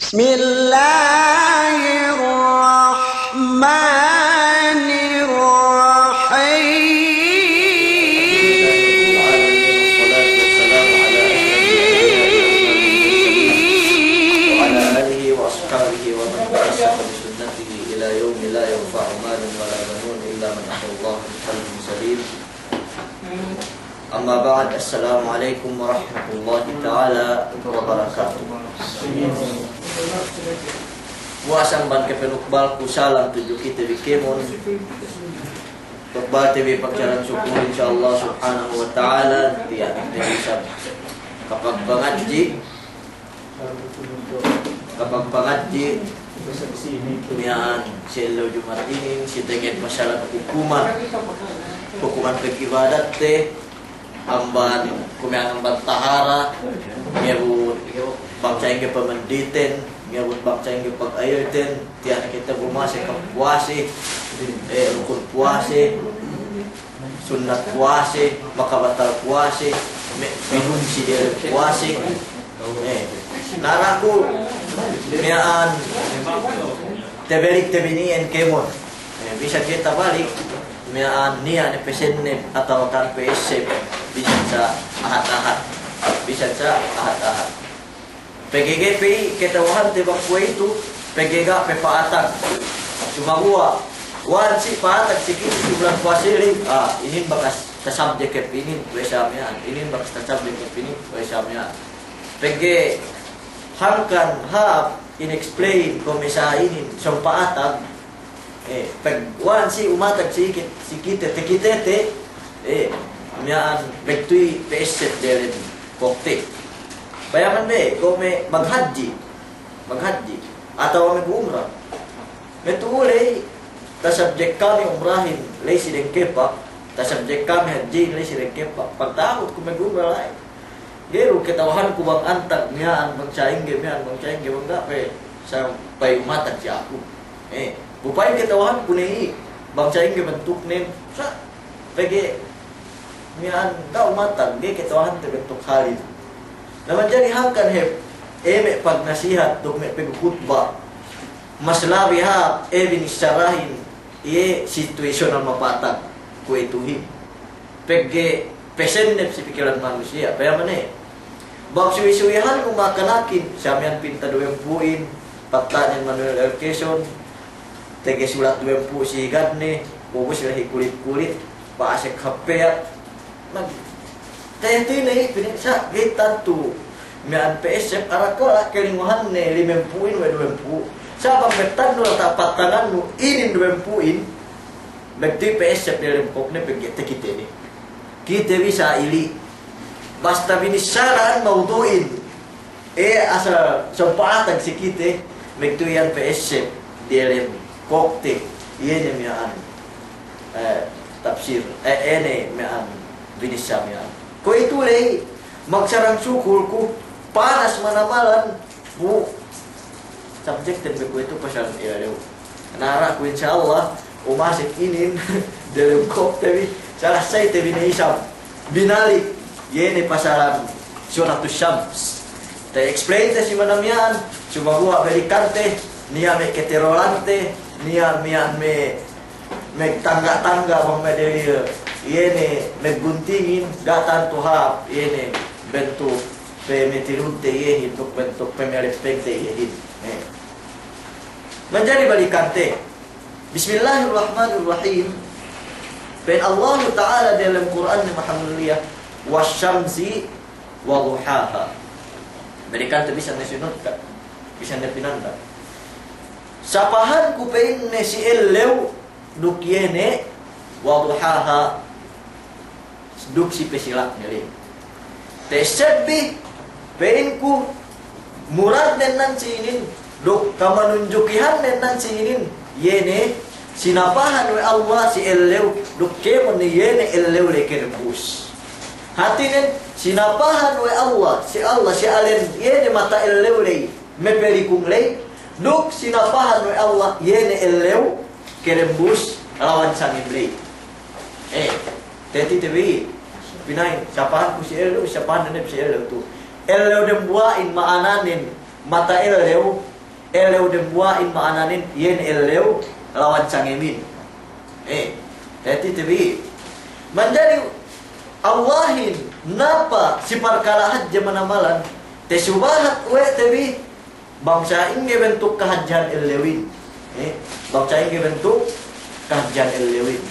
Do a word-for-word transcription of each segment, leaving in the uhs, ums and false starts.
بسم الله الرحمن الرحيم. الحمد لله رب العالمين، والصلاة والسلام على أشرف الأنبياء والمرسلين، وعلى آله وأصحابه ومن تمسك بسنته إلى يوم لا ينفع مال ولا بنون إلا من أتى الله بقلب سليم. Amma ba'd, assalamu alaikum warahmatullahi ta'ala wabarakatuh. Puwas amban kapanukbalku salam tudju kite bi kēmon. Tukbalte bi pagsalang sukul, insya Allah subhanahu wa ta'ala, tiya' kite bi isab kapagpangadji'. Kapagpangadji' miya'an si ellew Jumat inin, si tenged masalah hukuman, hukuman pag'ibadatte, amban, kuwe' miya'an amban tahara, ngewut bang sa'ingge pamanditen, ngewut bang sa'ingge pag'ayelten, tiya' ne kite bu masi kap puwase, eh, rukun puwase, sunnat puwase, makabatal puwase, me', minum si diyalem puwase. Eh, naraku miya'an tabalik te bi niya' kēmon. Eh, bisan kite tabalik, miya'an niya' ne pesenne atawa kan pesep, bisan sa ahad-ahad. Bisan sa ahad-ahad. Pegge' ga'i pe kata'uhante bang kuwe'itu, pegge' ga' pe pa'atag. Sumaguwa', wan si pa'atag si kite si bulan puwase ley, ah, inin bakas tasabjek hep inin, kuwe' sa miya'an, inin bakas tasabjek hep inin, kuwe' sa miya'an. Pegge' hangkan hāp in-explain kuwe' sa inin, sōng pa'atag, Eh, pag wan si umatag si kit-, si kite, takitete, eh, miya'an magtuwi pesep diyalem kōkte. Payaman be, kuwe' me' maghadji', maghadji', atawa mag'umra. Matu'u ley, tasabjek kami umrahin, ley si dengkepak, tasabjek kami hadji'in, ley si dengkepak. Pagta'abut ku mag'umra la'i. Ga'i du kata'uhanku bang antag miya'an, bang sa'ingge miya'an, bang sa'ingge, bang ga' pe sampay umatag si aku. Eh, bu pa'in kata'uhanku ne i', bang sa'ingge bantuknen, sa' pegge' miya'an ga' umatag, ga'i kata'uhante bantuk halin. Na manjari hangkan hep, eh, me' pagnasihat duk me' pagkhutba, mas labi hāp, eh, binissarahin, iye situasyonal mapatag kuwe'ituhin. Pegge' pesennep si pikilan manusiya', payaman ne. Bang suwi-suwihan ku makanakin, sa miya'an pinta duwempū'in, patta'nen Manuel L. Quezon, tege sulat duwempū' si higadne, ubus lahi kulit-kulit, pa'asek hap peyat. Nag-, te-, tine i' pinin sa', ga'i tantu miya'an pesep, arakala' kelinguhanne limempū'in we' duwempū'. Sa' bang bettannu lata' pattangannu inin duwempū'in, magtuwi pesep diyalem kōkne pegge' takite ne. Kite bi sa' ili'. Basta binissara'an mawdu'in. Eh, asal sōng pa'atag si kite, magtuwi iyan pesep diyalem kōkte, iye ne miya'an, eh, tafsir, eh, iye ne miya'an binissa miya'an. Kuwe'itu ley, magsarang sukul ku, panas manamalan, bu, subject te bi kuwe'itu pasal ellew. Nara' ku insya Allah, umasek inin, diyalem kōkte bi, salasay te bi ne isab. Binalik, iye ne pasalan Suratus Syams. Te-explain te si mana miya'an, sumaguwa' balikante, niya' me' keterolante, niya' miya'an me', me' tangga'-tangga' bang me' dalil, iye ne me' guntingin, ga' tantu hāp, iye ne bentuk pamatelunte iyehin, duk bentuk pamaleppengte iyehin. Eh. Manjari balikante. Bismillahirrahmanirrahim. Pa'in Allahu Ta'ala diyalem Kur'an ne mahamuliya, "Wasyamsi wa duhaha." Balikante bisan ne sinut ka', bisan ne pinanda. Sapahanku pa'inne si ellew duk iye ne wa duhaha. Duk si pasilakne ley. Ta'essebbi, pa'inku, muradnen nan si inin, duk kamanunjukihannen nan si inin, iye ne, sinapahan we' Allah si ellew, duk kēmon ne iye ne ellew ley kerembus. Hātinen, sinapahan we' Allah, si Allah, si alen, iye ne mata ellew ley, mapalikung ley, duk sinapahan we' Allah, iye ne ellew kerembus, lawan sangem ley. Eh, teti te bi, pina'in, sapahanku si ellew, sapahan ne si ellew tu. Ellew dembuwa'in ma'ananen, mata ellew, Ellew dembuwa'in ma'ananen, iye ne ellew lawan sangemin. Eh, hātite bi. Manjari Allahin, napa si parkala' hadje manamalan, tasubahat we' te bi, bang sa'ingge bentuk kahadjehan ellewin. Eh, bang sa'ingge bentuk kahadjehan ellewin.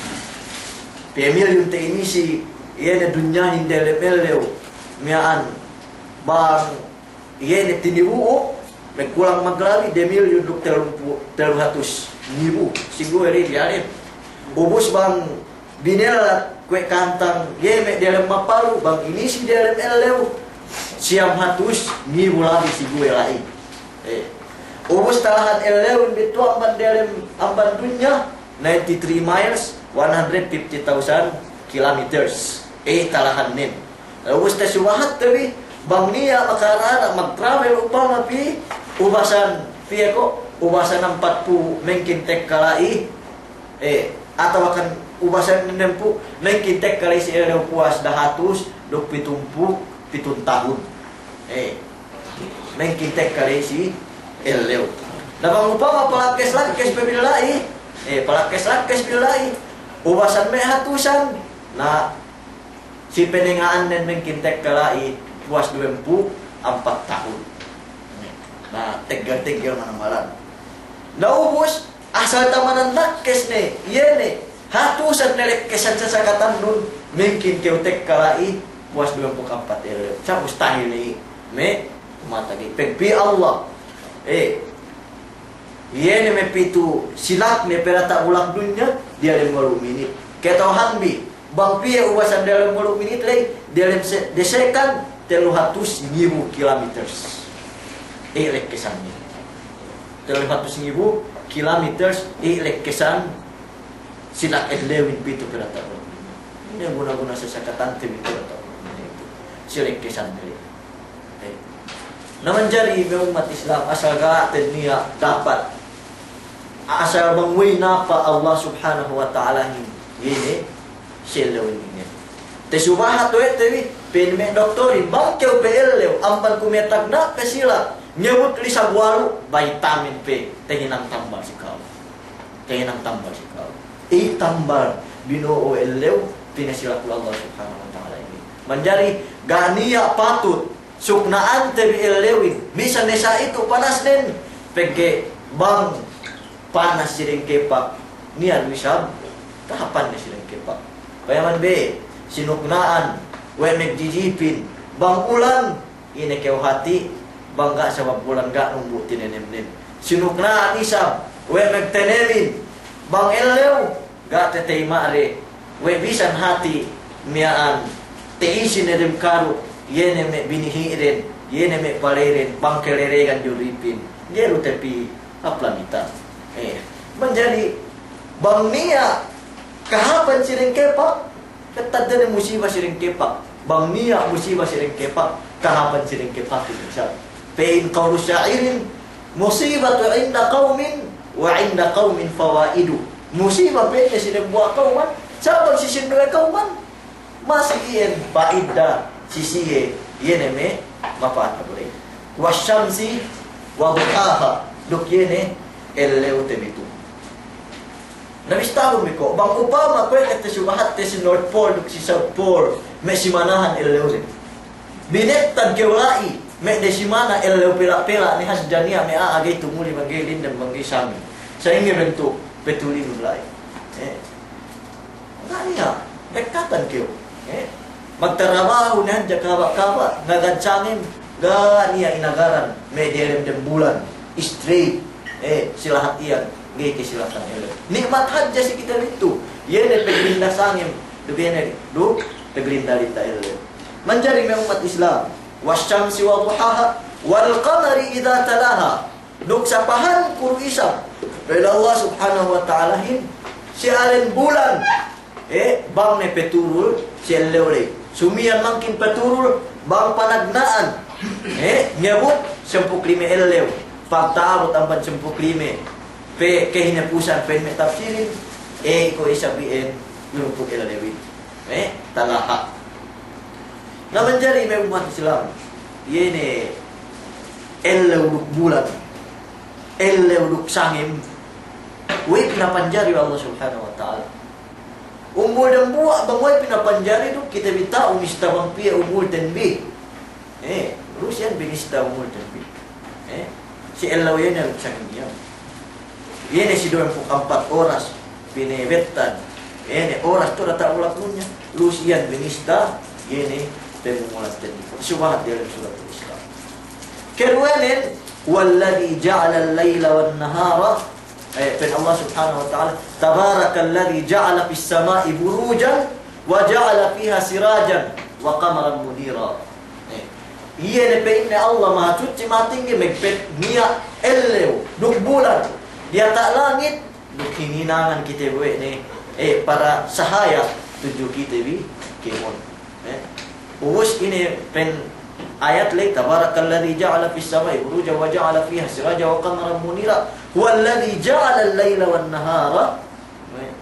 Pe milyun te inisi, iye ne dunyahin delem ellew, miya'an, bang iye ne tinibu'uk, magkulang maglabi, demilyun duk tellumpū', tellu hatus ngibu, siguwe' le diyalem. Ubus bang binellat kuwe' kantang, iye me' diyalem mapalu, bang inisi diyalem ellew, siyam hatus ngibu labi siguwe' la'i. Eh. Ubus talahan ellewin bi tu'u amban diyalem, amban dunya, ninety-three miles, one hundred fifty thousand kilometers. Eh, talahannen. Ubus tasubahat te bi, bang niya' makarana' magtravel upama pī, ubasan, piye ko', ubasan ampatpū' mengkin tekka la'i, eh, atawa kan ubasan enempū' mengkin tekka la'i si ellew puwas dahatus duk pitumpū' pitu tahun. Eh, mengkin tekka la'i si ellew. Na bang upama palakkes-lakkes pe bi la'i, eh, palakkes-lakkes pe bi la'i, ubasan me' hatusan, na si penenga'annen mengkin tekka la'i puwas duwempū' ampat tahun. Na, teggel-teggel manamalan. Na ubus, asal tamanan lakkes ne, iye ne, hatusan ne lekkesan sasakatannun, mengkin kew tekka la'i puwas duwempū' ampat ellew. Sa' mustahil ne, me', mata gi, pegpi Allah. Eh, iye ne me' pitu silak ne pe diyata' bulak dunya, diyalem walu' minit. Kata'uhanbi, bang piye ubasan diyalem walu' minit ley, diyalem se-, de second, tellu hatus ngibu kilometers. Eh, lekkesan ne. Tellu hatus ngibu kilometers, eh, lekkesan silak ellewin pitu pe diyata' bulak dunya. Ine guna-guna sasakatante bi pe diyata' bulak dunya itu. Si lekkesan ne ley. Eh. Na manjari me' ummat Islam, asal ga' te niya' dapat. Asal bang we' napa Allah Subhanahu wa Ta'alahin, iye ne, si ellewin inin. Tasubahat we' te bi, pa'in me' doktorin, bang kew pe ellew, amban kuwe' me' tagna' pe silak, ngebut lisag walu', vitamin pe, tahinang tambal si ka'u. Tahinang tambal si ka'u. Iye tambal, bino'o ellew, pinasilak we' Allah Subhanahu wa Ta'ala inin. Manjari, ga' niya' patut, sukna'ante bi ellewin, bisan ne sa itu panasnen, pegge' bang panas si dengkepak, niya' du isab, kahapanne si dengkepak. Payaman be, sinukna'an, we' megjijipin, bang ulan, ine kew hati', bang ga' sabab ulan ga' numbu' tinenemnen. Sinukna'an isab, we' megtenemin, bang ellew, ga' teteyma' de, we' bisan hati' miya'an, te'isin ne dem karuk, iye ne me' binihi'den, iye ne me' paleyden, bang keleregan juripin, ga'i du tepi hap lamitan. Eh, manjari, bang niya' kahapan si dengkepak, kettadde ne musiba si dengkepak, bang niya' musiba si dengkepak, kahapan si dengkepak itu sa. Pa'in qawlu sya'irin, musibatu inda qawmin, wa inda qawmin fawaidu. Musiba pa'inne si dembuwa' kawman, sa' bang si sinduwe kawman, masi iyan pa'ida si siye, iye ne me' mapa'at ne bu ley. Wasyamsi wa duhaha, duk iye ne ellew te bi tu. Na bistahun bi ko', bang upama kuwe' kette subahatte si North Pole duk si South Pole, me' simanahan ellewden. Binettad kew la'i, me' de simana ellew pela'-pela' ne hadja niya' me' a'a ga'i tumuli bang ga'i lindem bang ga'i sami. Sa'ingge bentuk petulinun la'i. Eh. Ga' niya', bekkatan kew. Eh. Magtarabahu ne hadja kahaba'-kaba', ngagad sangem, ga' niya' inagaran, me' diyalem dem bulan, straight, eh, si lahat iyan, ga'i kasilakan ellew. Ni'mat hadja si kite bi tu, iye ne peglinda sangem, duk iye ne, duk peglinda-linda ellew. Manjari me' ummat Islam, wasyamsi wa duhaha, wal qamari idza talaha. Duk sapahan ku du isab, pa'in Allah Subhanahu wa Ta'alahin, si alen bulan, eh, bang ne peturul, si ellew ley. Sumiyan mangkin peturul, bang panagna'an, eh, ngebut sampū' lime ellew. Pagta'abut amban sampū' lime, pe kahinapusan pa'in me' tafsirin, eh, ko' isab iyan, nuruput ellewin. Eh, talaha. Na manjari me' ummat Islam, iye ne ellew duk bulan. ellew duk sangem, we' pinapanjari we' Allah Subhanahu wa Ta'ala. Umul dambuwa' bang we' pinapanjari duk kite bi ta'u mista bang piye umulten bi. Eh, lus iyan binista umulten bi. Eh, si ellew iye ne duk sangem iyan. Iye ne si duwempū' ampat oras pinebettan. Iye ne oras tu' data' bulak dunya. Lus iyan binista, iye ne pemumulanten bi. Subahat diyalem Suratul Isra. Keduwenen, "Huwalladhi ja'alal layla wan nahara." Eh, pa'in Allah Subhanahu wa Ta'ala, "Tabarakalladhi ja'ala fis sama'i burujan wa ja'ala fiha sirajan wa qamaran munira." Eh, iye ne pa'inne Allah Maha Suchi, Maha Tinggi, magpet niya' ellew duk bulan diyata' langit, duk hininangan kite bi we' ne, eh, para sahaya tudju kite bi kēmon. Eh, ubus ine pa'in ayat ley, "Tabarakalladhi ja'ala fis sama'i burujan wa ja'ala fiha sirajan wa qamaran munira, huwalladhi ja'alal layla wan nahara, eh,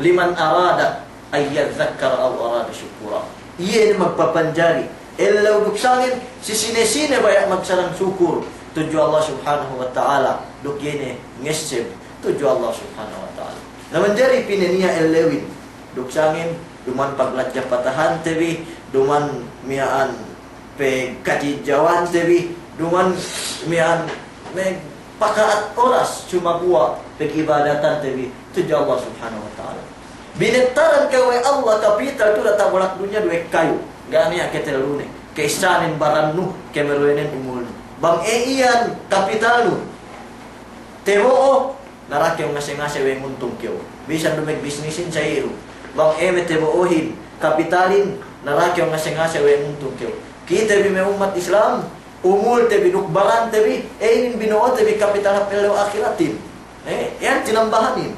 liman arada an yadhakkara aw arada shukura." Iye ne magpapanjari ellew duk sangem, si sine-sine baya' magsarang sukur tudju Allah Subhanahu wa Ta'ala, duk iye ne ngesseb tudju Allah Subhanahu wa Ta'ala. Na manjari pī ne niya' ellewin duk sangem, duma'in pagladja patahante bi, duma'in miya'an pagkatijawante bi, duma'in miya'an magpaka'at oras sumaguwa' pag'ibadatante bi tudju Allah Subhanahu wa Ta'ala. Binettaran kew we' Allah kapital tu' data' bulak dunya duwe kayu. Ga' niya' katellune. Ka'issanen barannu, kemeruwenen umulnu. Bang e iyan kapitalnu, tabo'o, nara kew ngase-ngase we' nguntung kew. Bisan du magbisnisin sa ilu. Bang e me' tabo'ohin kapitalin, nara kew ngase-ngase we' nguntung kew. Kite bi me' ummat Islam, umulte bi duk barante bi, e inin bino'ote bi kapital hap ellew ahiratin. Eh, iyan tinambahanin.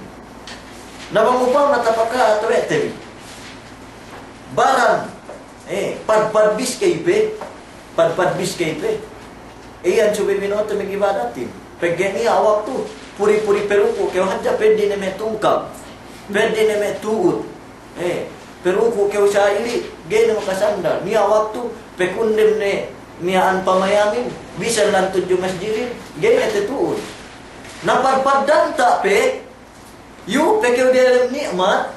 Na bang upama tapaka'at we' te bi baran, eh, padpad biskey pe, padpad biskey pe. Iyan subey bino'ote bi ibadatin. Pegge' niya' waktu, puri-puri paruku' kew hadja, peddi' ne me' tungkab, peddi' ne me' tu'ut. Eh, paruku' kew sa'ili, ga'i ne makasandal. Niya' waktu, pakundem ne miya'an pamayamin, bisan lān tudju masjidin, ga'i ne tatu'un. Na padpaddanta' pe, yu' pe kew diyalem ni'mat,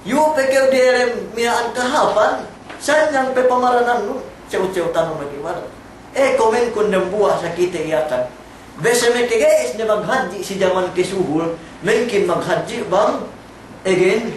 yu' pe kew diyalem miya'an kahāpan, sanyang pe pamaranannu, sew-sew tanu mag'ibadat. Eh, komenkun dambuwa' sa kite Yakan. Bese me' kege'es ne maghadji' si jaman kasuhul, mengkin maghadji' bang egen,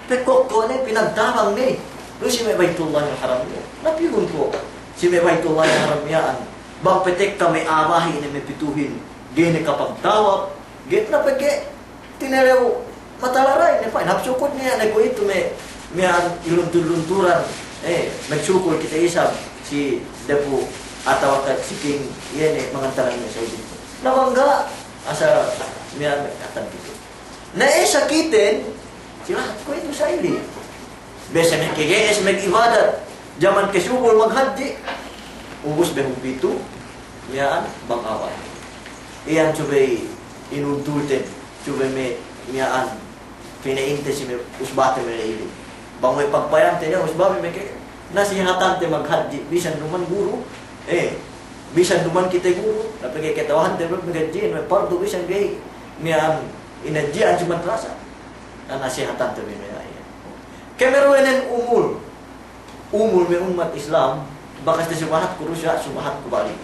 pekokko' ne pinagtabang ne. Lu si me' Baitullahil Haram ne. Na piyugun ko' si me' Baitullahil Haram miya'an. Bang petekka me' a'a bahi' ne me' pituhin, ga'i ne kapagtawap, ga'i ne pegge' tinelew matalaray ne pa'in. Hap sukut niya' ne kuwe'itu me', miya'an iluntur-lunturan, eh, magsukul kite isab si dapu' atawa ka si king, iye ne mangantalan me' Saudi. Na bang ga', asal miya'an me' katan kite. Na e sakiten, si lahat kuwe'itu sa'ili. Bese me' kege'es mag'ibadat, jaman kasuhul maghadji', ubus behu pitu, miya'an bang awal. Iyan subey inuntulten, subey me' miya'an pina'inte si me' usbate me' la'ili. Bang we' pagpayamte niya' usba me' ke, nasihatante maghadji', bisan duma'in guru, eh, bisan duma'in kite guru, na pegge' kata'uhante maghadji', me' pardu bisan ga'i miya'an inadji'an si madrasa. Na nasihatante bi me' iyan. Kemeruwenen umul. Umul me' ummat Islam, bakas te subahatku du sa', subahatku balik.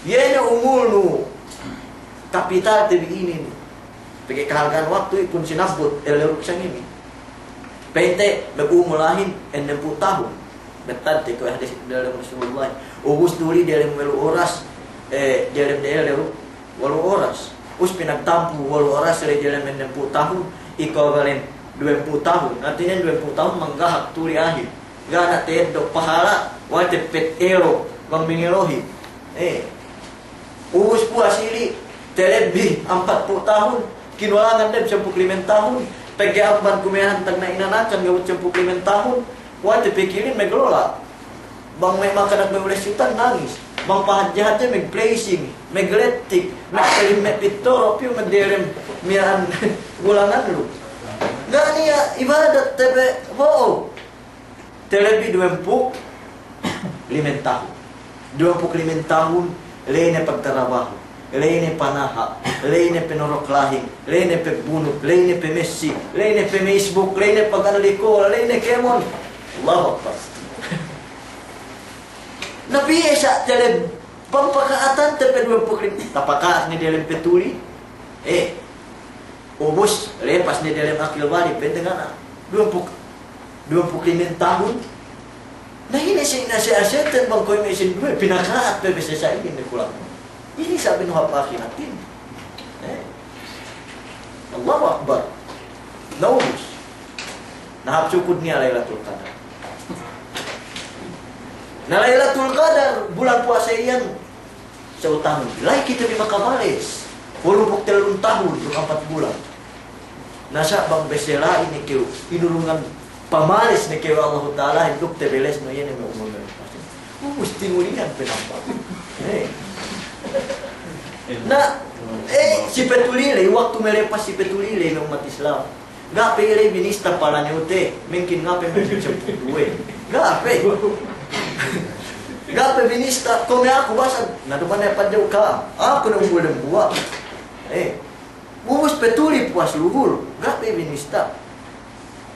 Iye ne umulnu kapitalte bi inin. Pegge' kahalga'an waktu ikun sinabbut, ellew duk sangem. Pa'inte, magumul a'ahin, ennempū' tahun. Bettadte kuwe' hadis diyalem Rasulullah. Ubus tuli diyalem walu' oras, eh, diyalem de ellew walu' oras. Ubus pinagtampu walu' oras la'i diyalem ennempū' tahun, ikuwabalen duwempū' tahun. Hātinen duwempū' tahun manggahak tuli a'ahin. Ga' ne ta'eddo' pahala', wa' teppet elo', bang mangelohin. Eh. Ubus puwas ili', telebbi ampatpū' tahun, kinulangan dem sampū' duk lime tahun, pegge' amban kumehan tagna' inanakan ngabut sampū' duk lime tahun, wa' tapikilin maglola'. Bang me' makanak me' ulessutan nangis, bang pahadje-hadje magpleising, maglettik, magtalim me' pittoro', piyu magdelem miya'an gulangan lu. Ga' niya' ibadat te be bo'o. Telebbi duwempū' duk lime tahun. Duwempū' duk lime tahun, la'i ne pagtarabahu. Ley ne panaha', ley ne panorok lahing, ley ne pabunut, ley ne pamessi, ley ne pamisbuk, ley ne paganu likola, ley ne kēmon. Allahu Akbar. Na piye sa' teleb bang paka'atante pe duwempū' lim-, tapaka'at ne diyalem patuli. Eh, ubus, lepas ne diyalem akil balig, benteng ana'. Duwempū', duwempū' limang tahun. Na ine si, na si asetan bang kuwe' me' sinduwe, pinaka'at pe bese sa' inin ne kulang. Inin sa' binuhap ahiratin. Eh. Allahu Akbar. Na ubus. Na hap sukud niya' Laylatul Qadar. Na Laylatul Qadar, bulan puwasa iyan, sa' utanu. La'i kite bi makabales. Walumpū' tellun tahun, duk ampat bulan. Na sa' bang bese la'i ne kew, inurungan pamales ne kew Allahu Ta'ala, duk tabelesnu iye ne me' umul me' lepas. Ubus tinulihan pe nampak. Eh. Na, eh, si patuli ley, waktu me' lepas si patuli ley, me' ummat Islam. Ga' pe iye ley binista pala ne ute, mengkin ga' pe me' sampū' duwe. Ga' pe. Ga' pe binista, kuwe' me' aku basag, na duma'in ne padja'u ka'am. Aku ne umul dembuwa'. Eh. Ubus patuli puwas luhul, ga' pe binista.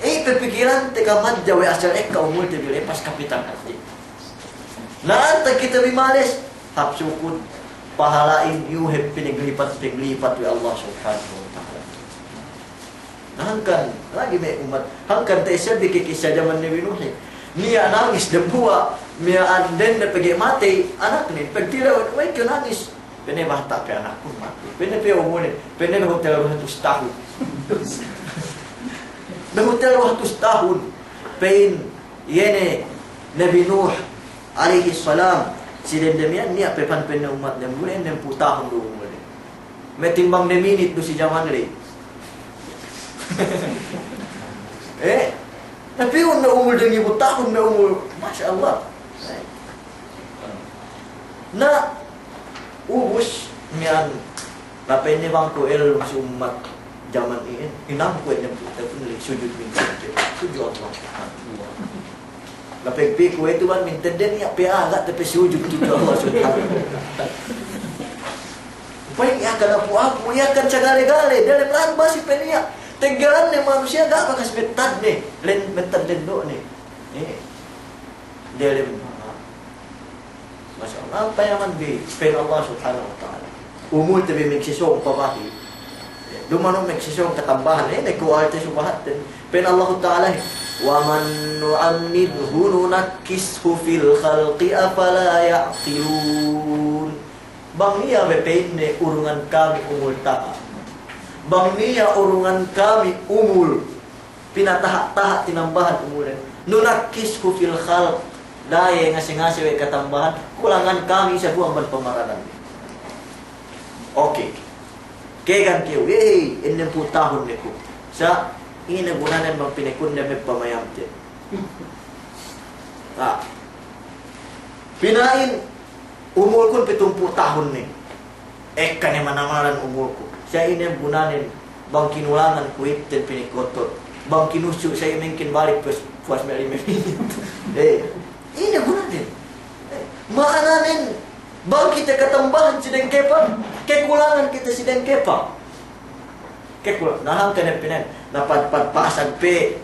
Eh, papikilante kamadja we' asal ekka umulte bi lepas kapitan hadje. Na antag kite bi males, hap sukud, pahala'in, yuhep pinaglipat-paglipat we' Allah Subhanahu wa Ta'ala. Na hangkan, lagi' me' ummat, hangkan ta'essebbi ke kissa jaman Nabi Nuhin. Niya' nangis dembuwa', miya'an dende pegge' matey anaknen, pegtilew, we' ke nangis. Pa'inne, bata' pe anakkun matey. Pa'inne, piye umulnen? Pa'inne, be hutel duwe hatus tahun. Be hutel duwe hatus tahun. Pa'in, iye ne Nabi Nuh alayhis salam, si dende miya'an, niya' pe pan pa'inne ummatnen, bu ne ennem pū' tahun du umulnen. Me' timbang ne minit du si jaman ley. Eh? Na piyu ne umul dengibu tahun me' umul, Masya Allah. Na, ubus, miya'an, na pa'inne bang ku ellum si ummat jaman iyan, hinangku ennem pū' tahun ley sujud minsan, sujud Allah. Na pegge' ku we' tu man mintedde niya' pe aga' te pe sujud tudju Allah Subhanahu wa Ta'ala. Pa'in iye kan apu-apu, iye kan sagale-gale, diyalem la'at basi pe niya'. Teggelan ne manusiya' ga' bakas mettadne, len mettad lendo'ne. Eh. Diyalem, Masya Allah, payaman bi, pa'in Allah Subhanahu wa Ta'ala. Umulte bi magsisōng pabahi. Duma'in magsisōng katambahan, eh, ne ku alte subahatten. Pa'in Allah Ta'ala, "Wa man nu'ammirhu nunakkishu fil khalqi afala ya'qilun." Bang niya' be pa'inne urungan kami umul taha'. Bang niya' urungan kami umul pinataha'-taha' tinambahan umulnen. Nunakkishu fil khalq. Da'a iye ngase-ngase we' katambahan, kulangan kami sa' du amban pamaranan. Oke. Kēgan kew, eh, ennem pū' tahun ne ku. Sa', ine gunanen bang pinekun ne me' pamayamte. Ah. Pina'in, umulkun pitumpū' tahun ne. Ekka ne manamalan umulku. Sa' ine gunanen bang kinulangan kuwe'ten pinikotot. Bang kinusyu' sa' mengkin balik puwas, puwas me' lime minit. Eh, ine gunanen. Eh, ma'ananen bang kite katambahan si dengkepang, kekulangan kite si dengkepang. Kekul-, na hangkan ne pinen, na pad-, pad-, pasag pe,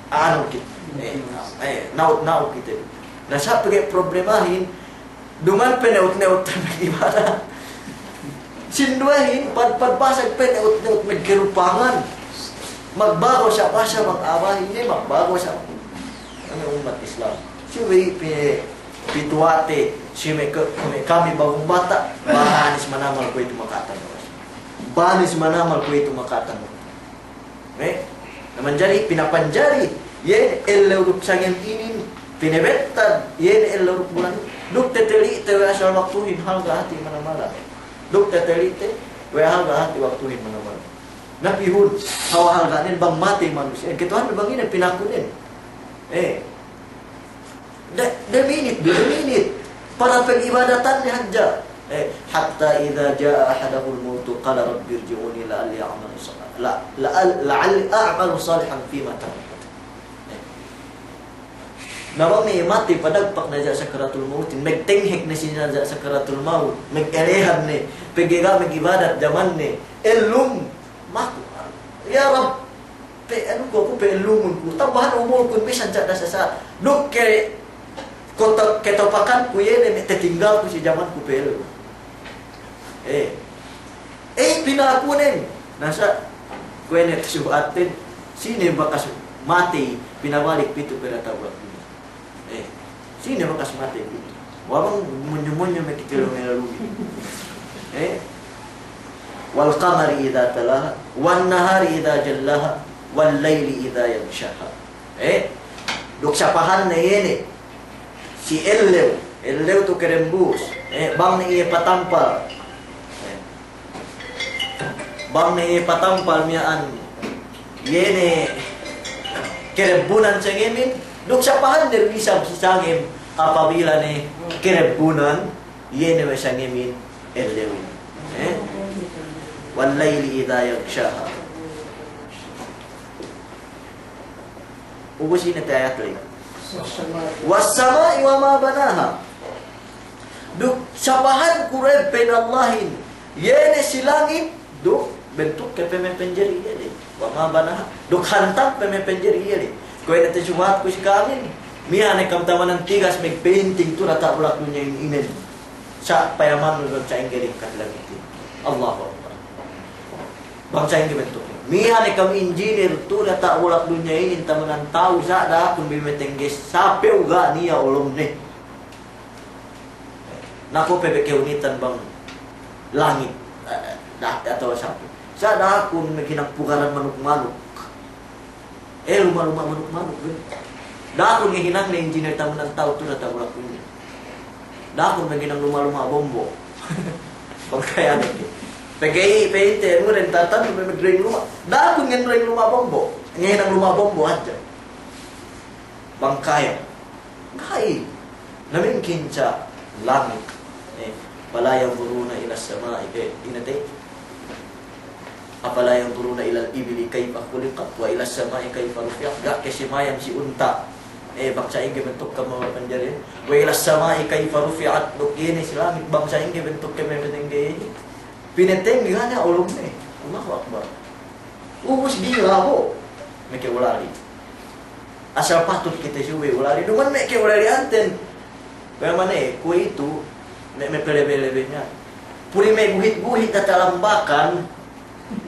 anu kit-, eh, eh, naut-naut kite. Na sa' pegge' problemahin, duma'in pe ne'ut-ne'ut mag'ibadat. Sinduwehin, pad-, pad-, pasag pe ne'ut-ne'ut magkerupangan. Magbago sa' basa, mag-abahin ne, magbago sa'. Anu ummat Islam. Subey pe, pituwate, si me' ke-, me' kami bagung bata', banis manamal kuwe'itu makatan. Banis manamal kuwe'itu makatan. Eh? Na manjari, pinapanjari, iye ne ellew duk sangem inin, pinebettad, iye ne ellew duk bulan, duk teteli'te we' asal waktuhin halga' hati' manamalan. Duk teteli'te we' halga' hati' waktuhin manamalan. Na pihun, hawal halga'nen bang matey manusiya'. Ketuhan bang ine pinakunen. Eh. De, de minit, de minit. Para pag'ibadatanne hadja. Eh, hatta idza jaa ahadahumul mautu qala rabbirji'un la'alli a'malu sa-, la, la, la'alli a'malu salihan fima taraktu. Eh. Na bang ne matey padagpak ne hadja sakaratul mautin, magtenghek ne si hadja sakaratul maut, magelehan ne, Pegge' ga' mag'ibadat jamanne, ellum, maku, ya Rabb, pe-, anu ku, aku pe'ellumun ku, tambahan umulkun bisan sa' da sasa'at. Duk ke-, kota-, ketopakanku iye ne me' tetinggalku si jamanku pe'ellum. Eh. Eh, pinakunen. Na sa', kuwe' ne tasuhatten, sine bakas matey, pinabalik pitu pe diyata' bulak dunya. Eh, sine bakas matey pitu. Wa bang munyu-munyu me' kite lu me' lalu. Eh, wal qamari idza talaha, wan nahari idza jallaha, wal layli idza yaghshaha. Eh, duk sapahanne iye ne, si ellew, ellew tu kerembus, eh, bang ne iye patampal. Eh, bang ne iye patampal miya'an, iye ne kerebbunan sangemin, duk sapahanne du isab si sangem apabila ne kerebbunan, iye ne we' sangemin ellewin. Eh? Wal layli idza yaghshaha. Ubus ine te ayat ley. Was sama'i wa ma banaha. Duk sapahanku du pa'in Allahin, iye ne si langit, duk bentuk ke pe me' penjari iye ley. Wa ma banaha. Duk hantang pe me' penjari iye ley. Kuwe' ne te sumahatku si ka'amin. Miya'an ne kam tamanan tigas magpainting tu diyata' bulak dunya inin. Sa' payamannu du sa'ingge lingkat langit inin. Allahu Akbar. Bang sa'ingge bentukne. Miya'an ne kam injinir tu diyata' bulak dunya inin tamanan ta'u sa' da'akun bi me' tengge sapew ga' niya' olomne. Na ko' pe be kew nitan bang langit, eh, da-, atawa sapew. Sa' da'akun maghinang pugaran manuk-manuk. Eh, luma'-luma' manuk-manuk, be. Da'akun ngahinang ne injinir tamanan ta'u tu diyata' bulak dunya. Da'akun maghinang luma'-luma' bombo. Bang kaya ne ke. Pegge' i, pe inte, anu ren tatan, me-, me-, drawing luma'. Da'akun ngen drawing luma' bombo. Ngahinang luma' bombo hadja. Bang kaya. Ga'i. Na mingkin sa' langit. Eh, afala yanzuruna ilas sama'i, eh, ine te? Afala yanzuruna ilal ibili kayfa khuliqat wa ilas sama'i kayfa rufi'at. Ga' ke simayam si unta'. Eh, bang sa'ingge bentuk kemampanjarihan. Wa ilas sama'i kayfa rufi'at. Duk ine si langit bang sa'ingge bentuk kemampanjarihan. Pinetengge ga' niya' olomne. Allahu Akbar. Ubus gila bo. Meke ulali. Asal patut kite subey ulali. Duma'in me' keulali'anten. Kuwe' mane, kuwe'itu, me', me' pelebe-lebe niya'. Puli me' guhit-guhit diyata' lambakan.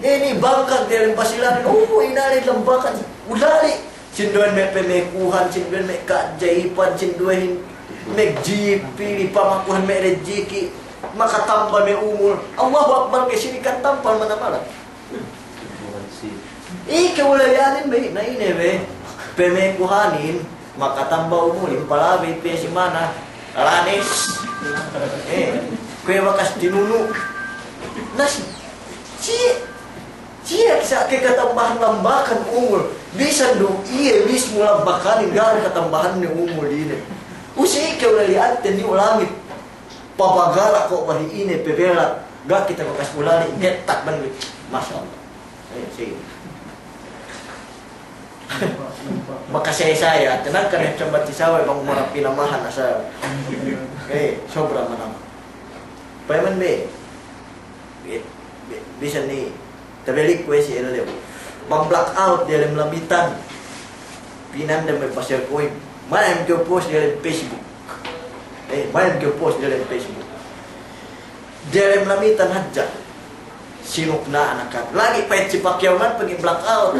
Inin bangkag diyalem Basilan. Oh, inali lambakan. Ulali. Sinduwehin me' pemekuhan, sinduwehin me' ka'ajaiban, sinduwehin me' jipi, pamakuhan me' rejiki. Makatamba me' umul. Allahu Akbar, ke sinikan tampal mana-mana. Ike ulali'anin be, na ine be, pemekuhanin, makatamba umulin, palabey pe si mana, lanes. Eh, kuwe' bakas tinunu'. Na si, si, si, sa' ke katambahan lambakan umul, bisan du iye mismu lambakanin, ga' katambahanne umul ine. Usi ike ulali'anten ni ulamit. Pabagala' ko' bahi' ine pebela', ga' kite bakas ulali', ngettak bang. Masya Allah. Eh, si. Makasaya-saya, tenang ka ne, coba ti sawe bang mura pinamahan asal. Eh, sobra manam. Payaman be. Bi-, bi-, bisan ni Tabalik kuwe' si ellew. Bang blackout diyalem Lamitan. Pinanda me' pasir kuwe'. Mayam kew post diyalem Facebook. Eh, mayam kew post diyalem Facebook. Diyalem Lamitan hadja. Sinuk na anakan. Lagi' pa'it si Pacquiao ngan pegge' blackout.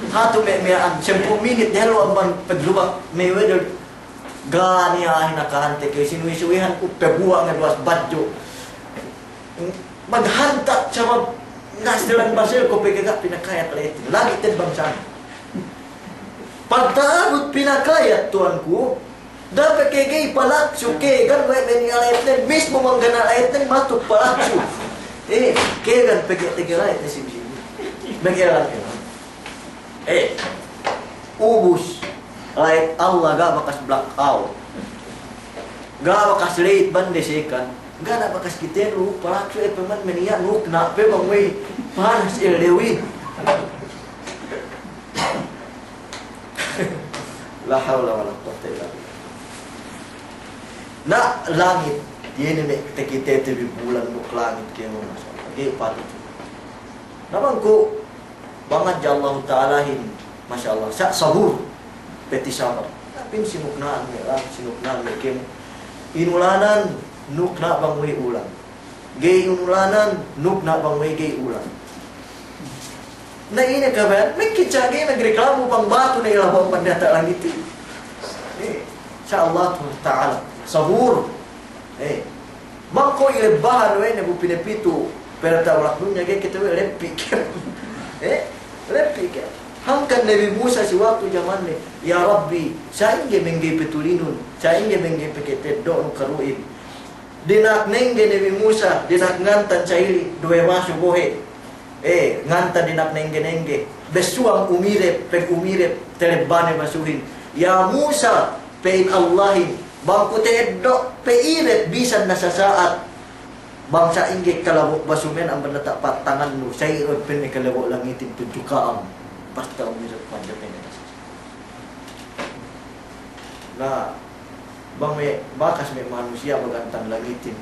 Hatu me' miya'an, sampū' minit diyalu' amban paglubak Mayweather. Ga' niya' ahin akahante ke sinuwi-suwihan ku paguwa' ngaduwas badju'. Maghanta' sabab ngasdelan Basil ko' pegge' ga' pinakayat la'itin. Lagi' te'ed bangsa. Pagta'abut pinakayat tuwanku, dape' ke ga'i palaksu ke, gan we' me' niya' la'itin, mismu manggana' la'itin, matuk palaksu. Eh, ke gan pegge' tege la'itin si-, si-, pegge' la'itin. Eh, ubus, la'it Allah ga' bakas blackout. Ga' bakas late bande sekan. Ga' na bakas kite lu, palaksu e peman me' niya' nukna' pe bang we' panas ellewin. La hawla wala quwwata illa billah. Na langit, Iye ne me' takitete bi bulan duk langit kēmon, masya Allah. Ga'i patut. Na bang ku, bang hadja Allahu Ta'alahin, masya Allah, sa-, sabur, peti sabar. Tapin sinukna'an me' langit, sinukna'an me' kēmon. Inulanan, nukna' bang we' ulan. Ga'i inulanan, nukna' bang we' ga'i ulan. Na ine kabaya'an, me' kicagi nagreklamu bang batu ne ilabaw pandata' langitin. Eh, insya Allah Ta'ala. Sabur. Eh, bang ko' ilebbahan we' ne bu pinapitu, perata ulak dunya ga'i kite we' leppi' ke. Eh, leppi' ke. Hangkan Nabi Musa si waktu jamanne, "Ya Rabbi, sa'ingge mengge petulinun, sa'ingge mengge peketeddo'nu karu'in." Dina'ak nengge Nabi Musa, dina'ak ngantan sa'ili', duwe masu bohe'. Eh, ngantan dina'ak nengge-nengge. Bessuwang umirep, pag umirep, telebbane masuhin. Ya Musa, pe'in Allahin, bang ku ta'eddo' pe irep bisan na sasa'at. Bang sa'ingge kalabo' basu men amban data' patangannu, sa'i du penne kalabo' langitin tudju ka'am. Basta umirep hadja penne na sasa'at. Na, bang me' bakas me' manusiya' magantan langitin.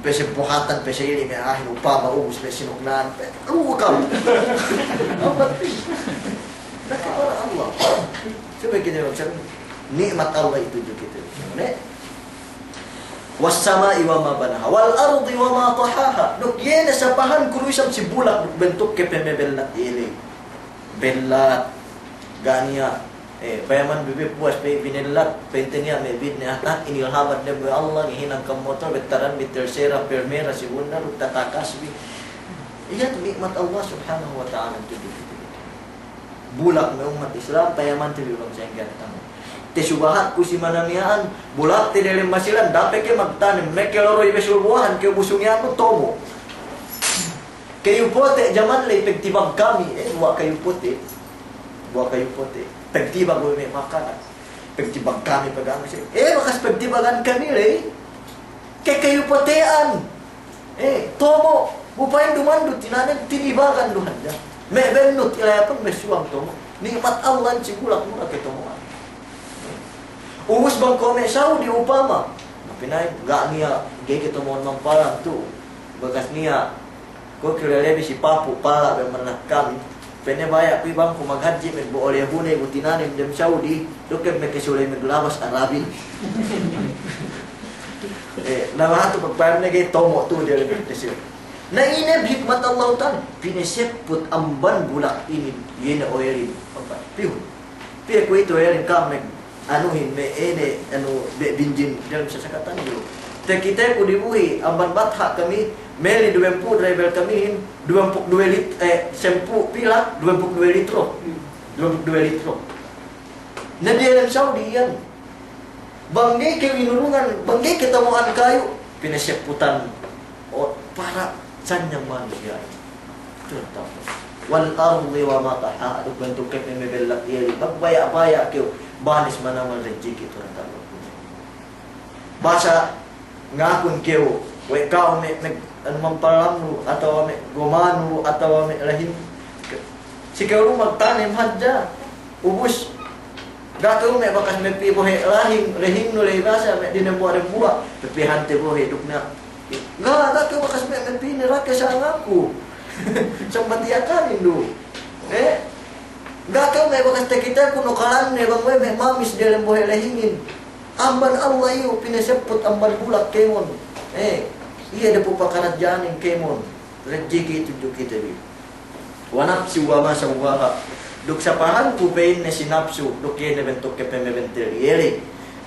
Pese buhatan, pese ili me' ahin upama ubus me' sinukna'an. Pe, lu'u kam. Apa ti? Na, kebara Allah. Subey kite maksud, ni'mat Allah itu juga kite. Ne? "Was sama'i wa ma banaha, wal ardi wa ma tahaha." Duk iye ne sapahan kulu isab si bulak duk bentuk ke pemebellat iye ley. Bellat, ga' niya', eh, payaman bi be puwas pe binellat, pente niya' me' bidne atak, inilhaman dem we' Allah, ngihinang kam motor, bettaran bi Tercera, Primera, Segunda, duk tatakas bi. Iye tu ni'mat Allah Subhanahu wa Ta'ala tudju kite. Bulak me' ummat Islam, payamante bi bang sa'ingge tamu. Te subahat ku si mana miya'an, bulakte delem Basilan, dape ke magtanem, meke loroi besul buwahan, ke busung iyan mu tomo. Kayu pote' jaman ley pagtibag kami, eh, buwa' kayu pote'. Buwa' kayu pote'. Pagtibag we' me' makanak. Pagtibag kami pag-anu siye. Eh, bakas pagtibagan kami ley. Ke kayu pote'an. Eh, tomo'. Bu pa'in duma'in du tinanem, tinibagan du hadja. Me' bennut ilayapan me' suwang tomo'. Ni'mat Allah si bulak mura ketomo'an. Ubus bang ko' me' Saudi upama. Na pina'in, ga' niya', ga'i ketomo'an mamparan tu. Bakas niya', Ko' kile lebi si papu' pala' be manakkan. Pene baya' ku bang ku maghadji' me' bu olehune bu tinanem dem Saudi, duk me' ke sule me' glabas Arabin. Eh, na lahat tu pagpayam ne ga'i tomo' tu diya' lebi tesir. Na ine hikmat Allah Ta'ala, pinesepput amban bulak inin, iye ne oilin. Pihun. Piye kuwe'itu iyan ka'am me' anuhin me' ine, anu, me' binjin dalem sasakatan du. Takiteku dibuhi', amban batha' kami, meli duwempū' driver kamihin, duwempū' duwe lit-, eh, sempū' pilak, duwempū' duwe litro. Duwempū' duwe litro. Na diyalem Saudi iyan. Bang ga'i kew inurungan, bang ga'i ketamu'an kayu, pinesepputan. O, para' sanyang manusiya'. Tuhan Ta'ala. Wal ardi wa ma tahaha, duk bantuk ke me' mebellat iye, baya'-baya' kew, banes manamal rejeki Tuhan Ta'ala. Basa ngakun kew, we' ka'u me', me', anu, mampalamnu, atawa me' gomanu, atawa me' lahin. Si kew lu magtanem hadja. Ubus, ga' kew me' bakas me' pī bohe' lahing, lahingnu ley basa me' dinembuwa'-dembuwa', pepihante bohe' duk na. Ga', ga' kew bakas me', me' pī ne rake sa' ngaku. Sambatiyakan indu. Eh? Ga' kew me' bakas takiteku nokalanne bang we' me' mamis diyalem bohe' lahingin. Amban Allah iyu' pinesepput amban bulak kēmon. Eh, iye dapu' pakaradja'anin kēmon. Rejeki tudju kite bi. Wa nafsin wa ma sawwaha. Duk sapahanku pa'inne si napsu, duk iye ne bentuk ke pemebentel iye ley.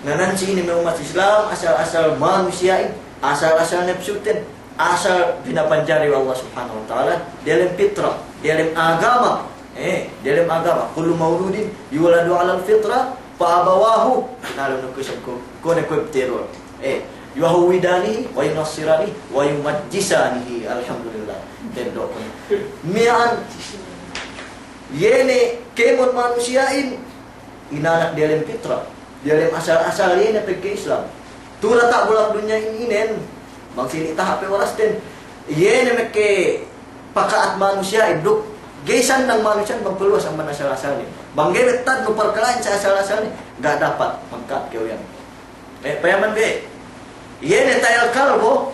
Na nan si inin me' ummat Islam, asal-asal manusiya'in, asal-asal napsuten, asal pinapanjari we' Allah Subhanahu wa Ta'ala, diyalem pitra, diyalem agama, eh, diyalem agama, kullu mauludin yuladu alal fitra, fa abawahu, pinalun ku isab ku, kone ku ibtirul. Eh, yuhawwidanihi, wa yunassiranihi, wa yumajjisanihi. Alhamdulillah. Teddo' ku. Miya'an, iye ne kēmon manusiya'in, inanak diyalem pitra, diyalem asal-asal iye ne pegge' Islam. Tu'u diyata' bulak dunya inin, bang sili' taha' pe warasten. Iye ne meke paka'at manusiya'in duk ga'i sannang manusiya'in bang paluwas amban asal-asalne. Bang ga'i bettadnu parkala'in sa asal-asalne, ga' dapat mangkat kew iyan. Eh, payaman be. Iye ne tayal kalbo,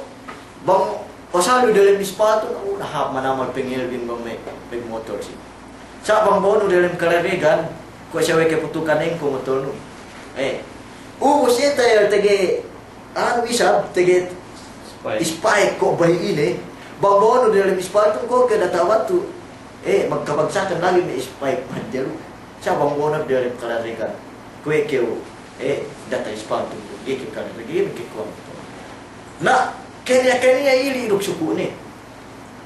bang asal du diyalem ispaltu, oh, na hāp manamal pengelbin bang me', me' motor si. Sa' bang bo'onu diyalem kalaregan, kuwe' siye we' ke putukan engko' motornu. Eh. Ubus iye tayal tege, anu isab, tege spike. Spike ko' bay ine. Bang bo'onu diyalem ispaltu ko' ke data' batu. Eh, magkabagsakan lagi' me' spike manjalu. Sa' bang bo'onu diyalem kalaregan. Kuwe' kew, eh, data' ispaltu. Ga'i kew kalaregan, ga'i kew kuwe'. Na, keniya-keniya ili' duk suku'ne.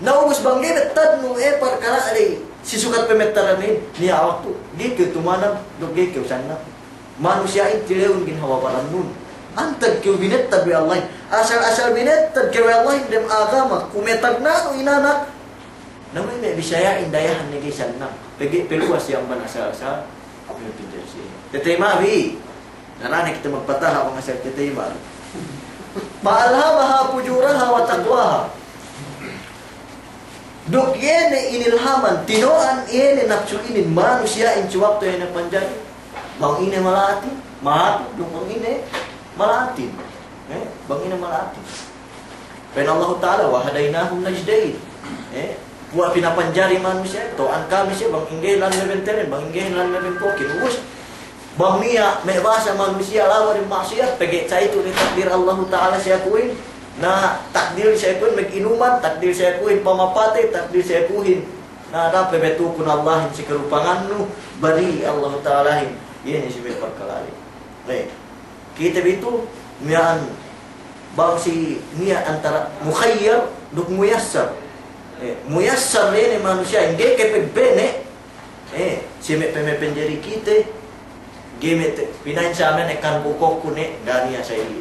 Na ubus bang ga'i mettadnu, eh, parkala' ley, si sukat pemettadanin, niya' waktu, ga'i kew tumanam, duk ga'i kew sannang. Manusiya'in tilewun gin hawal barannun. Antag kew binettad we' Allahin. Asal-asal binettad kew we' Allahin dem agama, kuwe' tagna'nu inanak. Na me' me' bisaya'in dayahan ne ga'i sannang. Pegge' peluwas iye amban asal-asal. Ape me' pinjel siye? Tetey mabi. Na, na ne kite magpataha' bang asal tetey mabi. Fa alhamaha fujuraha wa taqwaha. Duk iye ne inilhaman, tino'an iye ne napsu inin manusiya'in si waktu iye ne panjari. Bang ine mala'atin, ma'apin, duk bang ine mala'atin. Eh, bang ine mala'atin. Pa'in Allahu Ta'ala, "Wa hadaynahun najdayn." Eh, puwas pinapanjari manusiya', to'an kami siye, bang inggehin lanneben tenen, bang inggehin lanneben kokin. Ubus, bang niya', me' bahasa manusiya' lawa dem ma'asiyat, pegge' sa' itu ne takdir Allahu Ta'ala si akuhin. Na, takdir si akuhin maginuman, takdir si akuhin pamapatey, takdir si akuhin. Na, dape betukun Allahin si karupangannu, bari Allahu Ta'alahin. Iye ne si me' parkala' ley. Baik. Kite bi tu, miya'an bang si niya' antara mukhayyar duk muyassar. Eh, muyassar ley ne manusiya'in ga'i ke pegpene', eh, si me' peme-, penjari kite, ga'i me' te-, pina'in sa miya'an ekkan bukokku ne, ga' niya' sa ili'.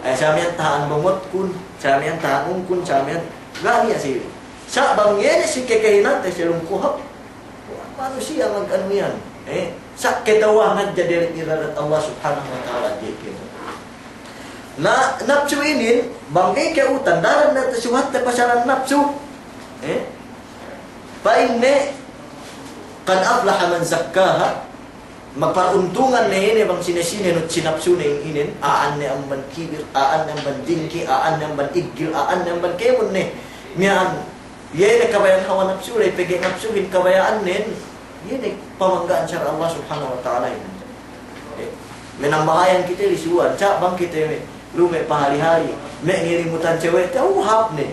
Eh, sa miya'an tahan bongotkun, sa miya'an tahan ungkun, sa miya'an, ga' niya' sa ili'. Sa' bang iye ne si kekehinante si lungkuhap, manusiya' maganu iyan, eh, sa' kata'uhan hadja dem iradat Allah Subhanahu wa Ta'ala diyalem. Na, napsu inin, bang ga'i kew utan, daran ne te suhatte pasalan napsu, eh, pa'inne, "Qad aflaha man zakkaha," magparuntungan ne ine bang sine-sine nuhut si napsune inin, a'an ne amban kibir, a'an ne amban dingki, a'an ne amban iggil, a'an ne amban kēmon ne. Miya'an, iye ne kabaya'an hawa napsu ley, pegge' napsuhin kabaya'annen, iye ne pamangga'an sara' Allah Subhanahu wa Ta'ala inin. Eh, me' nambahayang kite lisuwan, sa' bang kite me', lu me' pahali-hali, me' ngilimutan sewete, oh, hāp ne.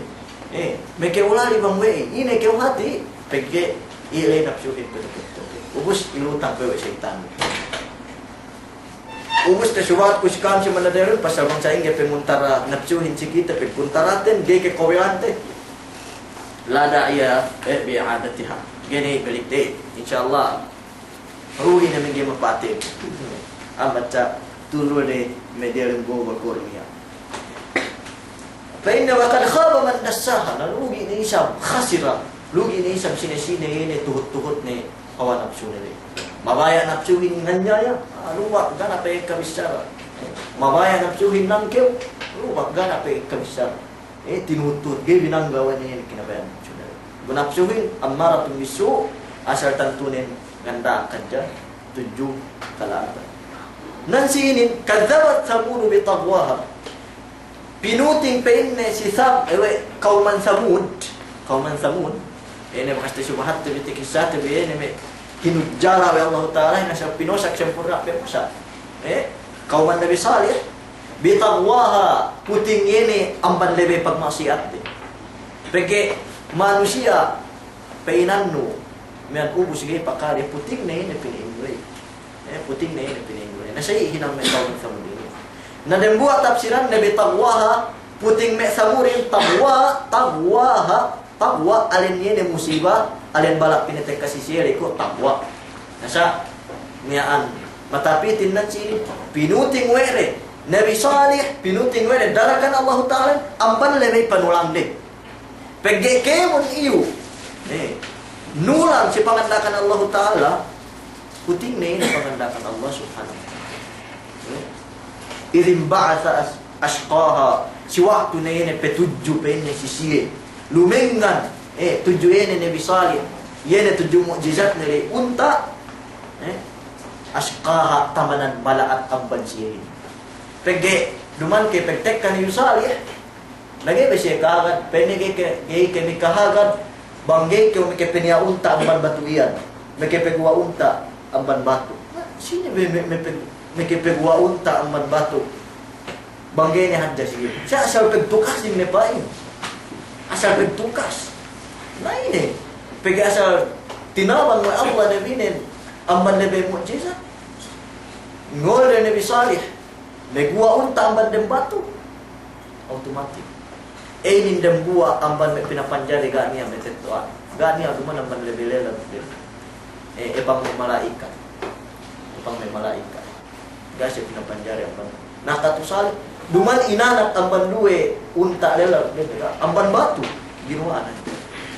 Eh, me' kew lali bang we'ey, ine kew hati', pegge' iye ley napsuhin petu-petu. Ubus ilutang pe we' seyitan. Ubus te subahat ku si ka'am si manadayun, pasal bang sa'ingge pemuntara napsuhin si kite, pemuntaraten, ga'i ke kawelante. La da'iya, eh, bi i'adatiha. Ga'i ne balik de, insya Allah. Rugi ne mengge mapatey. Ambat sa' tulul ne me' diyalem gogol-gogol niya'. Pa'inne, "Wa qad khaba man dassaha," na lugi' ne isab, khasira, lugi' ne isab sine-sine iye ne tuhut-tuhut ne hawa napsune ley. Mabaya' napsuhin nganiyaya, ah, luwak ga' ne pe ekka bissara. Mabaya' napsuhin nangkew, luwak ga' ne pe ekka bissara. Eh, tinuhut-tuhut, ga'i binangga' we' ne kinabaya'an napsune ley. Bu napsuhin, ammaratun bissu', asal tantunen nganda'ak hadja, tudju kala'atan. Nan si inin, "Kadzabat Thamudu bi taghwaha." Pinuting pa'inne si Sam-, eh, we', kawman Samud, kawman Samud, ine bakas te subahat te bi te kissa te bi, ine me' hinujjala we' Allahu Ta'ala, ine sa' pinosak sempurna' pe pusa'. Eh, kawman Nabi Salih, bi taghwaha, puting ine amban lebe pagma'siyat de. Pegge' manusiya' pa'inannu, miya'an ubus ga'i pakale, puting ne ine pina'in ley. Eh, puting ne ine pina'in ley. Na sa'i hinang me' kawman Samud inin. Na dembuwa' tapsiran ne bi taghwaha, puting me' Samudin, taghwa, taghwaha, taghwa, alen iye ne musiba, alen bala' pinatekka si siye ley ko' taghwa. Na sa' miya'an, matapitin nan si inin, pinuting we' de Nabi Salih, pinuting we' de darakan Allahu Ta'ala, amban lebe panulang de. Pegge' kēmon iyu, eh, nulang si panganda'akan Allahu Ta'ala, puting ne ine panganda'akan Allah Subhanahu wa Ta'ala. Eh, idh inba'atha ash-, ashqaha, si waktu ne ine petudju pa'inne si siye. Lumengngan, eh, tudju ine Nabi Salih, iye ne tudju mu'jizatne ley unta', eh, ashqaha, tamanan mala'at amban siye inin. Pegge' Duma'in ke pagtekka Nabi Salih, na ga'i pe siye kahagad, pa'inne ga'i ke, ga'i ke makahagad, bang ga'i ke meke peniya' unta' amban batu iyan, meke paguwa' unta' amban batu. Na, sine be me-, me-, meke paguwa' unta' amban batu? Bang ga'i ne hadja siye. Siye asal pagtukasin ne pa'in. Asal pagtukas. Na ine, pegge' asal tinabang we' Allah nabinen amban lebe mu'jizat. Ngolde Nabi Salih, maguwa' unta' amban dem batu. Automatic. E, inin dembuwa' amban me' pinapanjari ga' niya' matetto'an. Ga' niya' duma'in amban lebe lella. E, e bang me' mala'ikat. E bang me' mala'ikat. Ga' siye pinapanjari amban. Na katu Salih, duma'in inanak amban duwe unta' lella, amban batu. Ginuwa'an.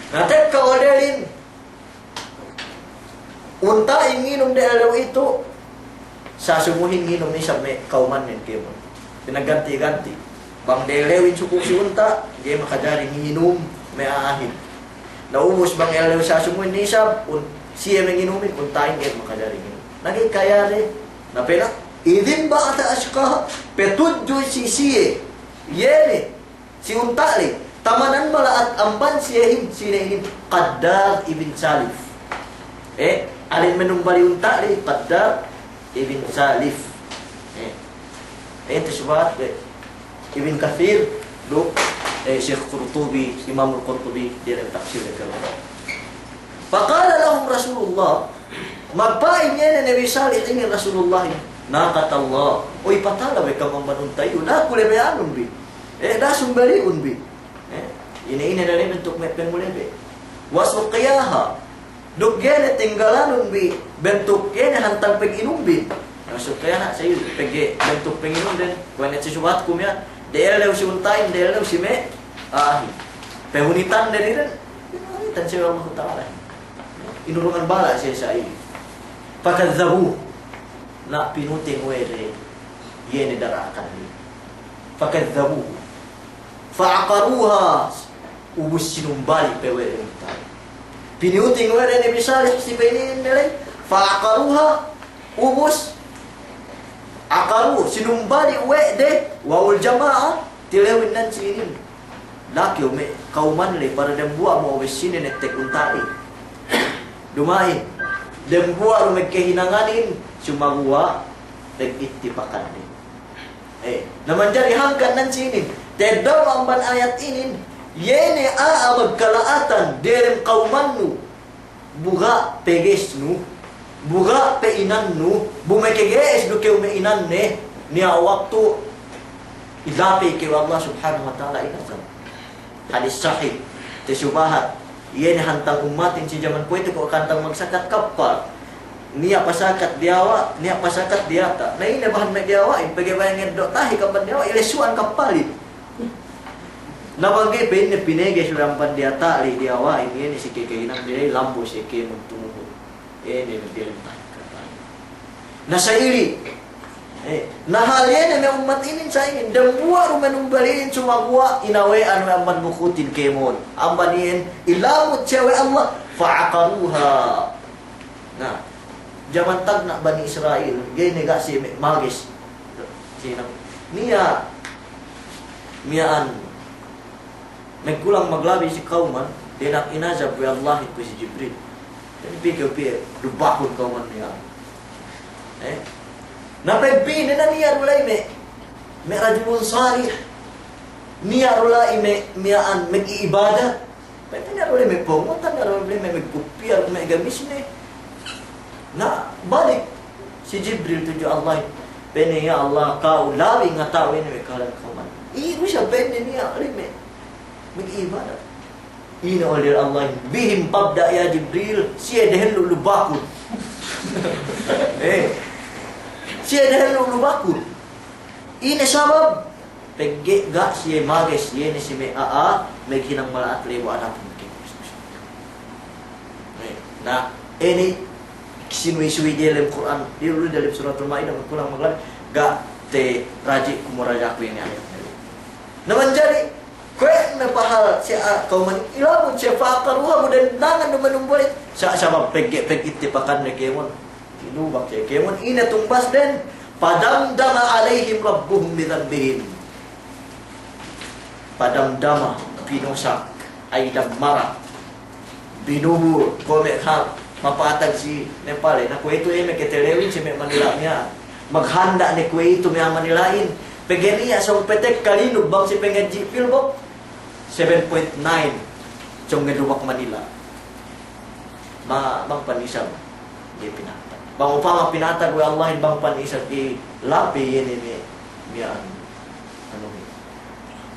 Na tekka oldelin, unta'in nginum de ellew itu, sasumuhin nginum isab me' kawmannen kēmon. Pinagganti-ganti. Bang de ellewin suku' si unta', ga'i makajari nginum me' a'ahin. Na ubus bang ellew sasumuhin isab, un-, siye me' nginumin, unta'in ga'i makajari nginum. Na ga'i kaya de, na pa'inne, idh inba'atha ashqaha, patudju si siye, iye ne, si unta' ley, tamanan mala'at amban siyehin, sine inin, Qaddar ibn Salif. E, alen manumbali unta' ley, Qaddar ibn Salif. E, e, tasubahat, e, Ibn Kathir, duk, e, Sheikh Qurtubi, Imamul Qurtubi, diyalem tafsir de kēmon. Faqala lahum Rasulullah, magpa'in iye ne Nabi Salih inin Rasulullah, naqatallah, oy patala we' kam amban unta' iyu, da'a ku lebeyanun bi. E, da'a sumbali'un bi. E, ine-ine ne bentuk me' pangulebe. Wa suqyaha, duk ga'i ne tinggalanun bi bentuk iye ne hantang pag'inumbin. Na suqyaha sa iyu pegge' bentuk pag'inumbin, kuwe' ne si subatku miya'an, de ellew si unta'in, de ellew si me' a'ahin. Pahunitan de inin, pahunitan si Allahu Ta'ala. Inurungan bala' siye sa iyu. Fakadhdhabuhu. Na pinuting we' de iye ne dara'akan iye. Fakadhdhabuhu. Fa'aqaruha. Ubus sinumbali' pe we' de unta'. Pinuting we' de Nabi Salih si pa'inin ne ley. Fa'aqaruha. Ubus, aqaru, sinumbali' we' de, wawul jama'a, tilewin nan si inin. Lakew me' kawman ley, para dembuwa' mo'o we' sine ne tekka unta' ley. Duma'in, dembuwa' du me' kehinanganin, sumaguwa' pag'ittipakan de. E, na manjari hangkan nan si inin, teddo' amban ayat inin, iye ne a'a magkala'atan diyalem kawmannu, bu ga' pe ge'esnu, bu ga' pe inannu, bu meke ge'es du kew me' inanne, niya' waktu idapey kew Allah Subhanahu wa Ta'ala inazab. Hadis sahih, tasubahat, iye ne hantang ummatin si jaman kuwe'itu ko' hantang magsakat kappal. Niya' pasakat diyawa', niya' pasakat diyata'. Na ine bahan me' diyawa'in, pegge' baya' ngeddo' tahik amban diyawa', ilesuwan kappalin. Na bang ga'i pa'inne pineges we' amban diyata' ley diyawa'in, iye ne si kekehinang ley, lambu' si kēmon tumuhut. Iye ne diyalem tahik kappalin. Na sa ili', e, na hal iye ne me' ummat inin sa inin, dembuwa' du manumbali'in sumaguwa' inawe'an we' amban bukutin kēmon. Amban iyan, ilamud siye we' Allah, fa'aqaruha. Na, jaman tagna' Bani Isra'il, ga'i ne ga' siye me' mages. Sine? Niya', miya'an, magkulang maglabi si kawman, dina'ak inazab we' Allahin kuwe' si Jibril. Pegge' pī kew pī, dubakun kawman miya'an. E? Na pegge' pī ne na niya' du la'i me', me' rajulun salih. Niya' du la'i me', miya'an, mag'i'ibadat. Pegge' niya' du la'i me' pungutan, niya' du la'i me' magkupiya, me' gamisne. Na balik si Jibril tudju Allah. Pa'inne, ya Allah, ka'u labi ngata'u ine me' kahalan kawman. Iye du isab pa'inne niya' du la'i me' mag'ibadat. Ine order Allah, bihim fabda' ya Jibril, siye dehellu' lubakun. E, siye dehellu' lubakun. Ine sabab? Pegge' ga' siye mages, iye ne si me' a'a maghinang mala'at lebo' adapun ke. E, na, ine sinuwi-suwi diyalem Kur'an, diyalem Suratul Ma'idah, magkulang maglabi, ga' taraji' ku muraja' ku ine ayat. Na manjari, kuwe' ne pahal siye a'a kawman, ilamud siye fa'aqaruha, bu dendangan du manumbali'. Sa-, sabab pegge', pegge' ittipakan ne kēmon. Inubak siye kēmon, ine tumbasden, Fadamdama alaihim rabbuhum bidhanbihim. Fadamdama, pinosak, ay dammara. Binubul, kuwe' me' ha, mapatag si Nepal, eh. Na kuwe'itu, eh, me' ketelewin si me' Manila' miya'an. Maghanda' ne kuwe'itu me' Manila'in. Pegge' niya' sōng petek kalinug bang si pengadji' pilbok. Seven point nine. Sōng ngedubak Manila'. Ma-, bang pan isab, ga'i pinatag. Bang upama pinatag we' Allahin bang pan isab, i lapi iye ne me', miya'an, anu,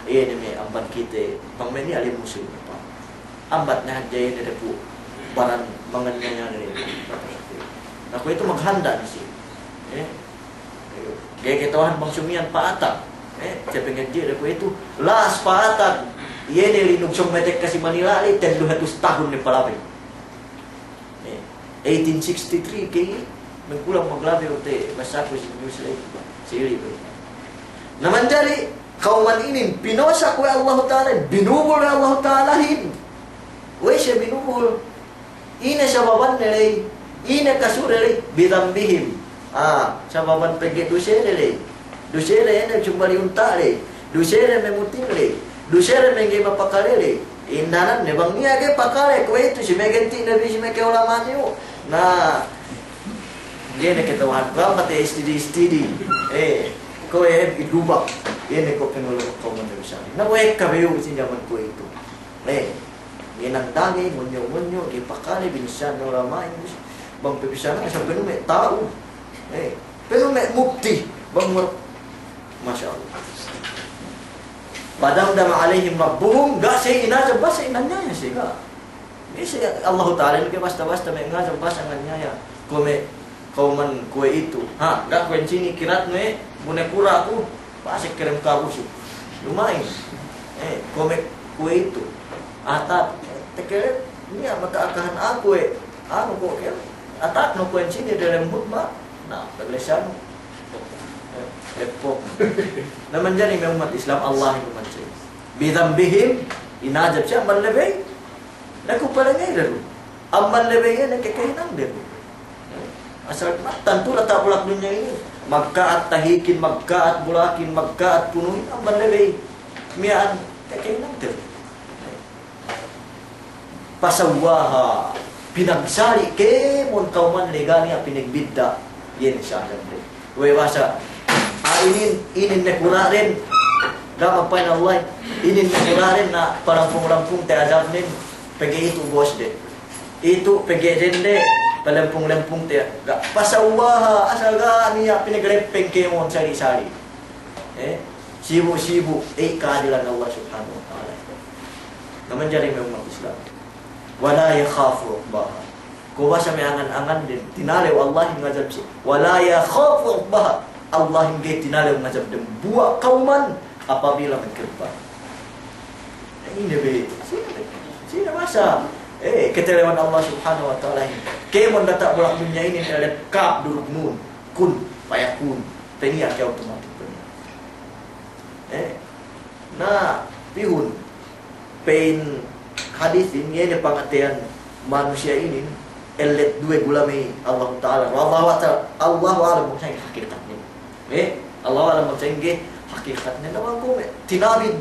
iye ne me' amban kite, bang me' niya' ley Muslim, ambat ne hadja iye ne depu baran mangan niya' ne. Na kuwe'itu maghanda' ne siye. Eh? Ga'i kata'uhan bang sumiyan pa'atag. Eh, siye pengadji' de kuwe'itu. Las pa'atag. Iye ne linug sōng metek ka si Manila' ley, tellu hatus tahun ne palabey. Eh, eighteen sixty-three ke, mengkulang maglabi o te, basaku si news ley, si ili be. Na manjari, kawman inin, pinosak we' Allahu Ta'alahin, binubul we' Allahu Ta'alahin. We' siye binubul. Ine sababanne ley, ine kasure ley, bidhanbihim. Ah, sababan pegge' dusene ley. Dusene ine cumbali unta' ley. Dusene me' muting ley. Dusene me' ga'i mapakale ley. Inananne bang niya' ga'i pakale, kuwe'itu si me' genti' nabi si me' ka'ulama'an iyu. Na, ga'i ne kata'uhan, kuwe' ambat iye istidi-istidi. Eh, kuwe' idubak. Iye ne kuwe' pengeluk kawman nabi sali. Na kuwe' kabeyu si jaman kuwe'itu. Eh, ga'i nandage, monyo-monyo, ga'i pakale, binissā me' ulama'in, bang pabissāne, asal penu me' ta'u. Eh, penu me' mupti, bang mur-, Masya Allah. Fadamdama alaihim rabbuhum, ga' siye inajab, basa inanyaya siye, ga'. Ga'i siye Allahu Ta'ala inin ga'i basta-basta me' ngajab, basa inanyaya. Kuwe' me' kawman kuwe'itu. Ha, ga' kuwe' ensini' kiratnu, bu nakura' ku, pasek kerem kabusu. Luma'in. Eh, kuwe' me' kuwe'itu. Atap, tekele, niya' maka'akahan aku, eh. Anu ko' ke, atapnu kuwe' ensini' delem hutba. Na, paglesan. Eh, lepok. Na manjari me' ummat Islam, Allahin ummat Islam. Bidhanbihim, inajab siye amban lebey. Na ku palengey de du. Amban lebey iye ne kakahinang de du. Asal mattan tu diyata' bulak dunya inin. Magka'at tahikin, magka'at bulakin, magka'at punuhin, amban lebey. Miya'an kakahinang de du. Fasawwaha. Pinagsali' kēmon kawman ley ga' niya' pinagbidda'. Iye ne sa'adan de. We' basa, ah, inin, inin nakura' den. Ga' magpa'in Allah. Inin nakura' den na palampung-lampung te ajabnen, pegge' itu bos de. Itu pegge' dende, palampung-lampung te. Ga', fasawwaha, asal ga' niya' pinagleppeng kēmon sali'-sali'. Eh, sibu'-sibu', eh, ka'adilan Allah Subhanahu wa Ta'ala. Na manjari me' ummat Islam. Wa la yakhafu 'uqbaha. Kuwe' basa me' angan-angan den, tinalew Allahin ngajab siye. Wa la yakhafu 'uqbaha. Allahin ga'i tinalew ngajab dembuwa' kawman apabila magkebba. Ine be, sine be, sine basa. Eh, katalewan Allah Subhanahu wa Ta'ala inin. Kēmon diyata' bulak dunya inin, alif kaf duruk nun. Kun fayakun. Peniya' ke automatic peniya'. Eh, na, pihun, pa'in hadisin, iye ne pangateyan manusiya' inin, ellet duwe gulamey Allahu Ta'ala. Wallahu ta'ala, Allahu a'lam bang sa'ingge hakikatnen. Eh, Allahu a'lam bang sa'ingge hakikatnen. Na bang kuwe' me' tinabin.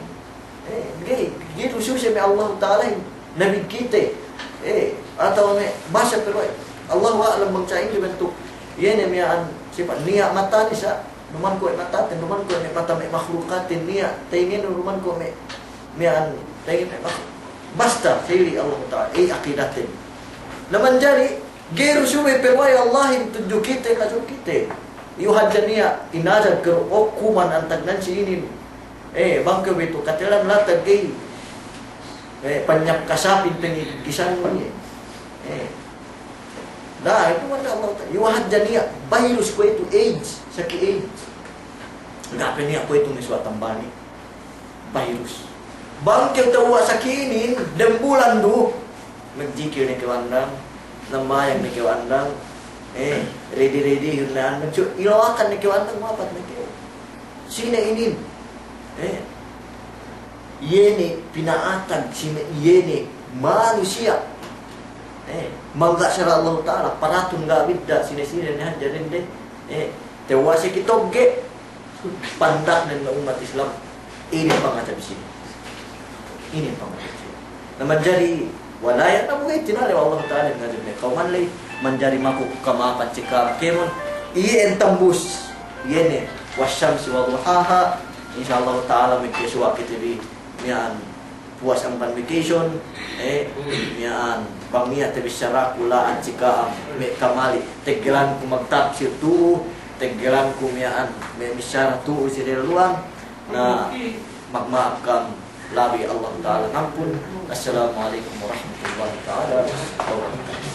Eh, ga'i, ga'i du suse me' Allahu Ta'alahin. Nabi kite, eh, atawa me' basa pe du, eh. Allahu a'lam bang sa'ingge bantuk. Iye ne miya'an sipat niya' matane sa', duma'in kuwe' mataten, duma'in kuwe' me' mata me' makhlukatin niya', ta'ingenu duma'in kuwe' me', miya'an, ta'ingenu me' makhluk. Basta, sa'ili Allahu Ta'ala, eh, akidaten. Na manjari, ga'i du subey pe du we' Allahin tudju kite, kajul kite. Iyu hadja niya', inajab kew, o, kuman antag nan si inin. Eh, bang kew bi tu katelan latag ga'i. Eh, panyap kasapin penggigisan mu iye. Eh. Na, itu man Allah Ta'ala. Iyu hadja niya' virus kuwe'itu AIDS, saki AIDS. Ga' pe niya' kuwe'itu me' suwa' tambani. Virus. Bang kew tewwa' saki inin, dem bulan du. Magjikil ne kew andang, nambayang ne kew andang, eh, ready-ready ne andang, so, ilawakan ne kew andang, mapat ne kew. Sine inin, eh, iye ne pina'atag, sine iye ne manusiya', eh, mangga' sara' Allahu Ta'ala, paratun ga' bidda', sine-sine ne hadja dende, eh, Tewwa' si kitogge, pandak ne me' ummat Islam, inin pangadjab sine. Inin pangadjab sine. Na manjari walayan, na bu ga'i tinalew we' Allahu Ta'ala in ngadjab me' kawman ley, manjari maku kama'apan si ka'am kēmon, iye in tambus, iye ne, wasyamsi wa duhaha, insya Allahu Ta'ala magkasuwa' kite bi miya'an puwas amban vacation, eh, miya'an, bang niya' tabissaraku la'at si ka'am me' kamali', teggelanku magtapsir tu'u, teggelanku miya'an me' bissara tu'u si dehelluwan, na magma'ap ka'am labi, Allahu Ta'ala ngampun. Assalamu alaikum warahmatullahi ta'ala wabarakatuh.